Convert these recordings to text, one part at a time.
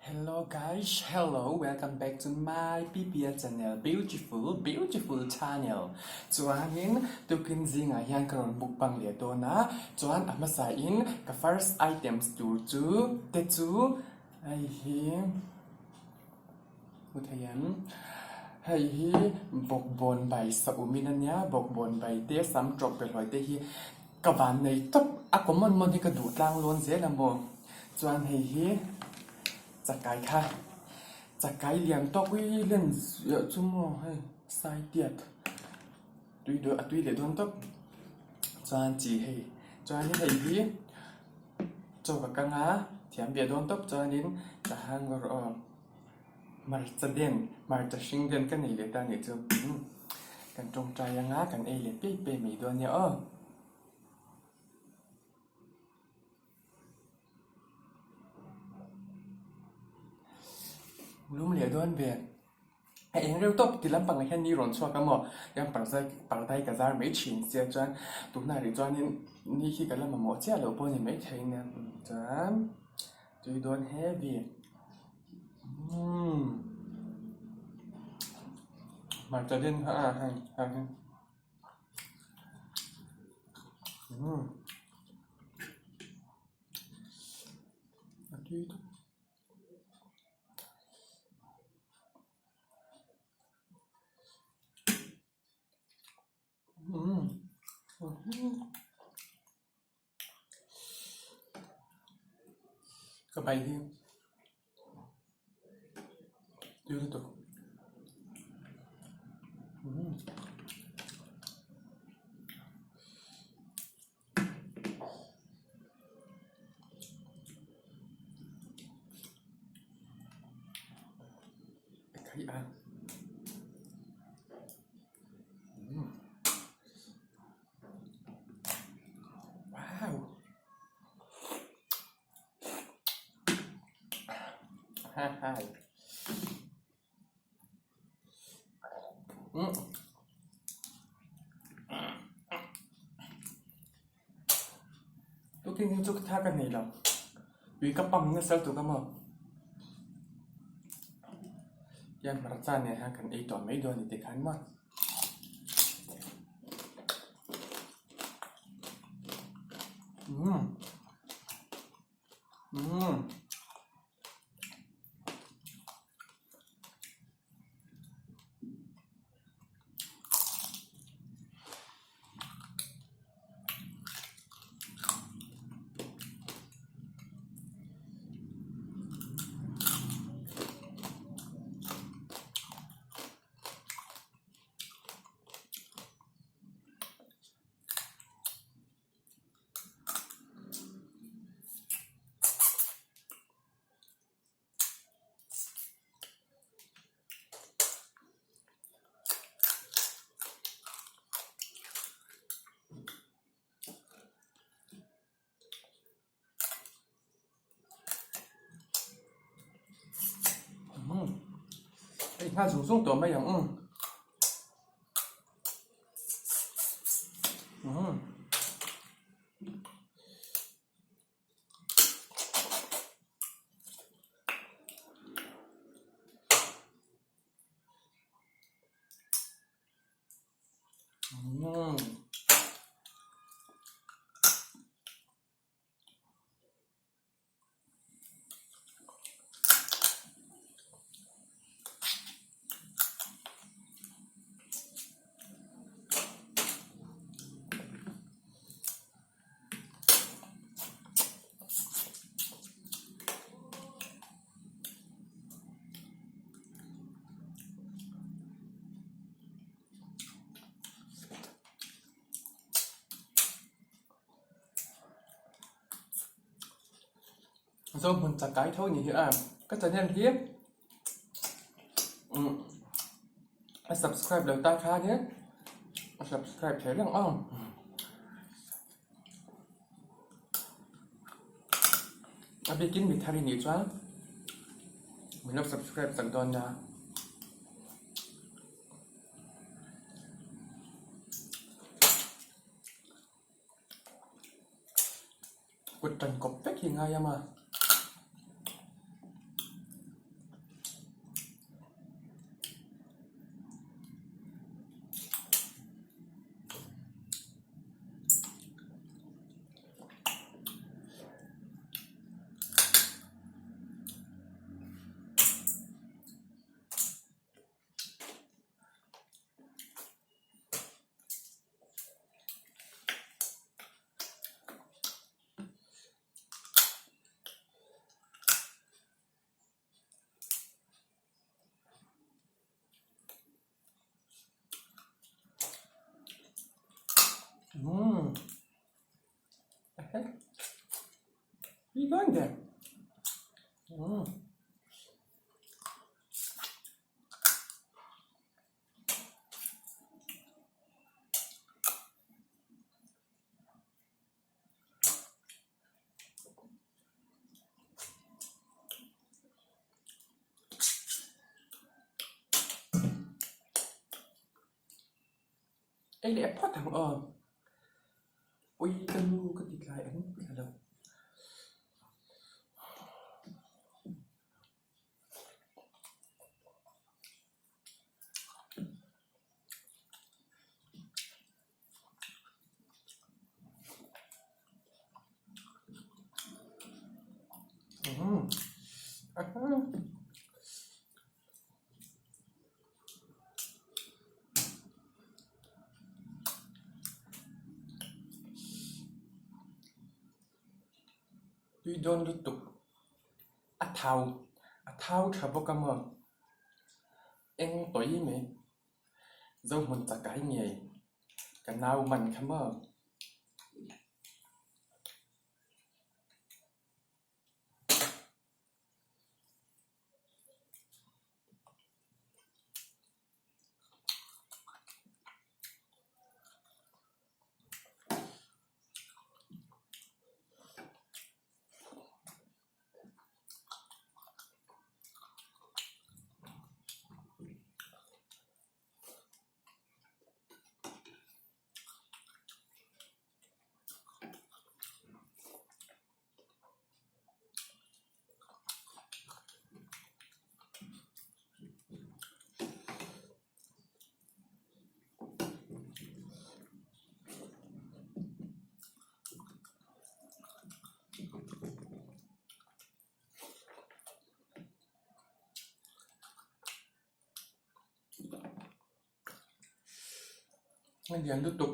Hello guys, hello, welcome back to my PPL channel, beautiful, beautiful channel. Chuanin tukin zingah hian ka rawn mukbang leh dawn a, chuan a hmasa in ka first items tur chu te chu hei hi hmu thei em? Hei hi bawkbawn bai sa awmin a nia, bawkbawn bai te sam tawp pe hlawi te hi ka van nei tawp, a common mawn hi ka duh tlang lawn zel a maw. Chuan hei hi chakai kha chakai lian tawk hi len ziah chu maw hei sai tiat tui duh a tui leh dawn tawp chuan chi hei chuanin hei hi chaw ka kang a thiam ve dawn tawp chuanin ka hang rawh aw hmarcha den hmarcha hring den ka nei leh ta a nih chu kan tawngtai anga kan ei leh pei pei mai dawn nia aw. Lum leh dawn ve. A eng reuh tawp ti lampangah hian ni rawn chhuak a maw? Hian parzai pardai ka zar mai thin sia chuan tunah rih chuanin ni khi ka la mamawh chiah loh pawh a ni maithei nia chuan tui dawn heavy umm hmarcha den kha a hei hei. A tui tawp. Ka bai hi tui lutuk. Ka a. Wow! Ha ha. Tukin hi chu tha ka nei lo. Tui ka pump nasa lutuk a maw. Hian hmarcha nen hian kan ei tawh mai dawn a ni tikhan maw. Umm umm. Hei nghal zung zung tawh mai ang umm. Umm. Zo hmun chak kai tho ni hi a ka channel hi umm a subscribe lo ta khan in a subscribe thei reng ang a bikin mi thar i nih chuan min lo subscribe chak dawn nia. Kut tan kawp vek hi ngai a ma. Tui dawn der. Umm. Ei leh phawt ang aw. Ui ka nu ka ti tlai ang thla lo. Tui dawn lutuk a thau a thau tha bawk a maw eng tawi mai Zohmun chakai ngei ka nau man kha maw. A lian lutuk.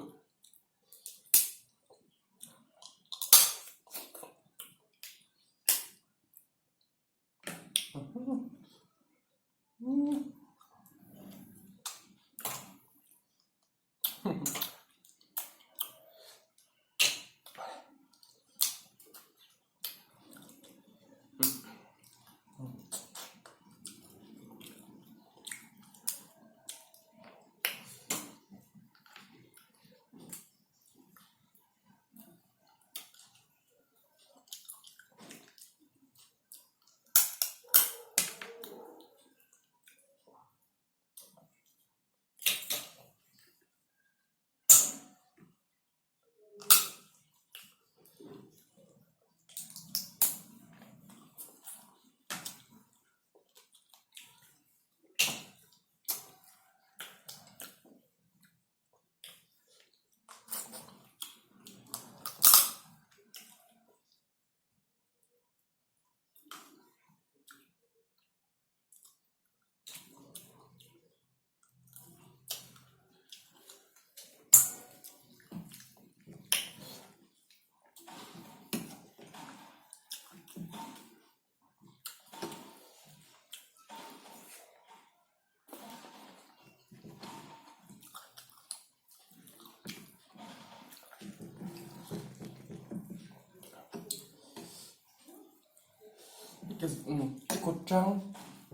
I kut tang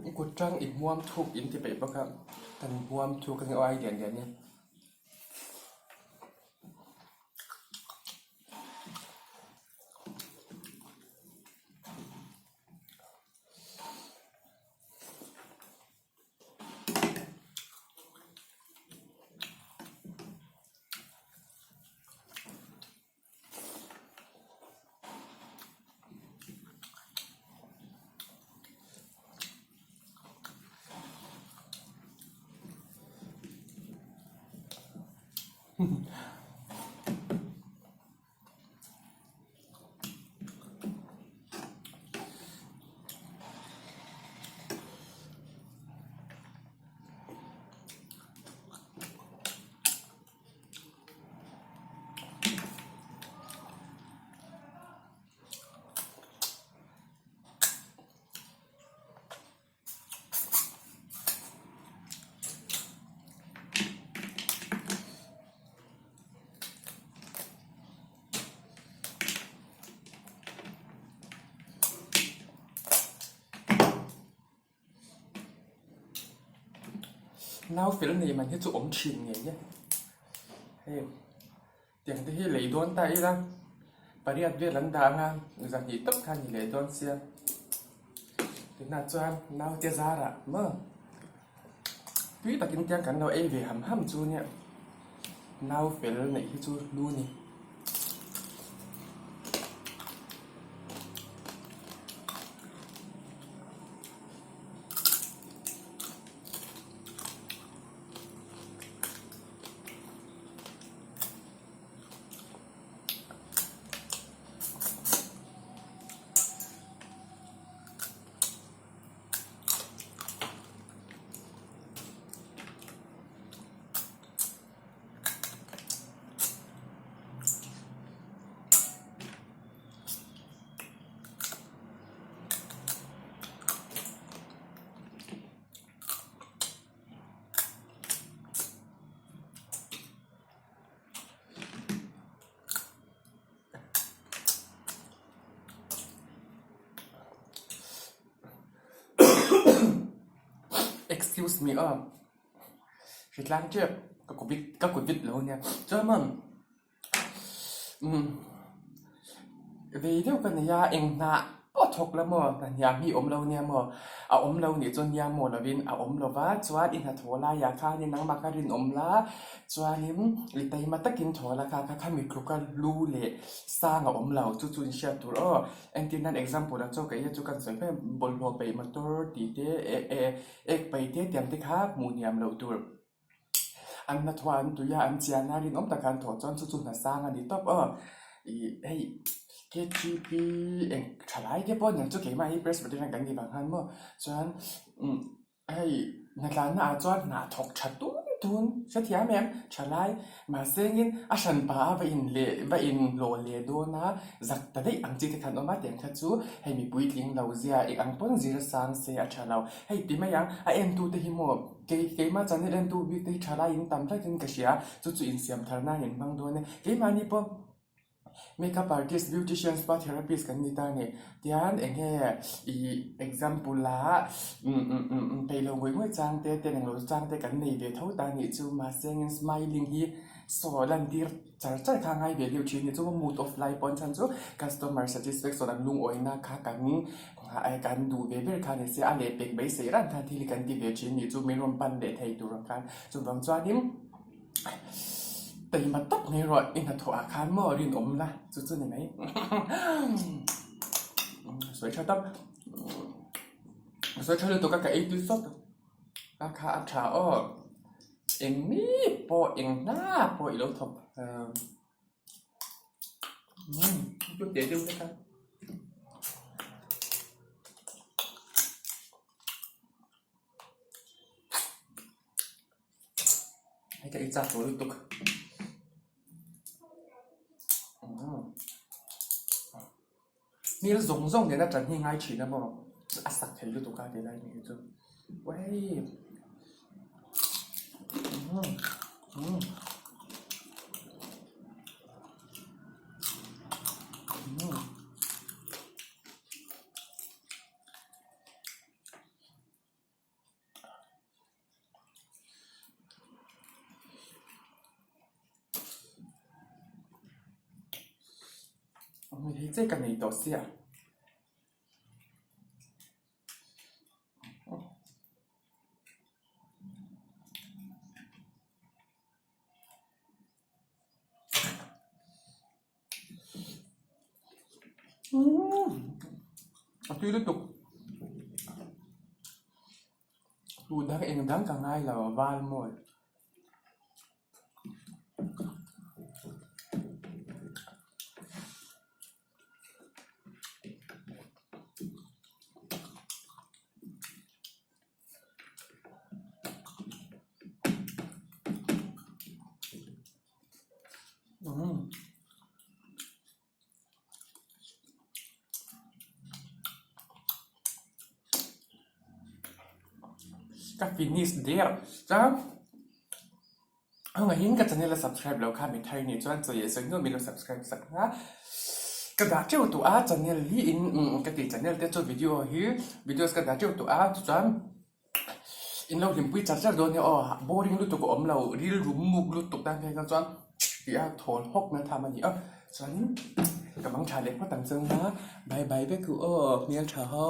i kut tang i hmuam thuk in ti peih bawk a kan hmuam thuk a ni aw ai lian lian e. Nau fel nei man hi chu awm thin ngei e. Hei tiang te hi lei dawn ta ila pariat vel an dah anga zahnih tawp kha a ni leh dawn sia. Tunah chuan naute zarah maw tui takin tiang kan lo ei ve ham ham chu nia nau fel neih hi chu hlu a ni. Excuse me aw hritlang tep ka kut ka kut vit lo ania chuan maw umm vei deuh ka nei a eng hnah pawh thawk la maw hna hniam hi awm lo ania maw a awm lo nih chuan nia maw lovin a awm lo va chuan i hnathawh laiah khanin nangmah kha rinawm la chuanin i taima takin thaw la kha kha khami tluka lu leh sang a awm lo chu chu in hriat tur aw entir nan example ah chaw ka ei a chu kan sawi hmel bawlhhlawh peih motor tih te eh eh ek paih te tiang te kha hmuh hniam loh tur. An hnathawh an tui a, an chian a, rinawm taka an thawh chuan chu chu hna sang a ni tawp aw. Ih hei K_T_P eng tha lai te pawh aniang chu keimah hi Presbyterian kan nih vang khan maw chuan umm hei hnatlanna ah chuan hnah thawk tha tun tun hrethiam em tha lai mahse engin a hran pa a va in leh va in hlawh leh dawn a zak ta daih ang chi te khan awm a tiang kha chu hei mipui tling lo zia eng ang pawn zir sang se a tha lo hei ti mai ang a en tu te hi maw Kei keimah channel entu bik te hi tha laiin tam tlatin ka hria, chu chu insiam thar nan in hmang dawn e. Keimahni pawh makeup artist, beautician, spa therapist kan ni ta a ni. Tian eng nge ih example ah umm peih lo ngawih ngawih chang te, ten englo chang te kan nei ve tho ta a nih chu. Mahse engin smiling hi saw lantir char char kha a ngai ve deuh thin a ni. Chuan mood off lai pawn chhan chu customer satisfaction an lungawina kha kan Kan duh ve ber kha ni se a lehpek beisei ran khan thil hi kan ti ve thin ni chu min rawn pan leh thei tur ang khan chuvang chuanin taima tak mai erawh i hnathawh ah khan maw rinawm la chu chu ni mai sawi tha tak sawi tha lutuk a ka ei tui sawt a kha a tha aw eng mi pawh eng hna pawh i lo thawk. Hei ka ei chak tawh lutuk hmel zawng zawng nena tan hi ngai thin a maw a sak thei lutuk a ti lai nih hi chu uaii. Hei che ka nei tawh sia. A tui lutuk. Duh dang eng dang ka ngai lo a val mawi. Ka finish der chuan a ngahin ka channel a subscribe loh kha mi thar nih chuan chaw leh sawi hnu min lo subscribe sak a ka dah teuh tawh a channel hi in ka tih channel te chu video hi videos ka dah teuh tawh a chuan. In lo hlimpui char char dawn nia aw, boring lutuk a awm lo, rilru muk lutuk tan phei kha chuan tih a thawl hawk na tham a ni a, chuanin ka mang tha leh phawt ang chang a, bye bye vek u aw hmeltha ho.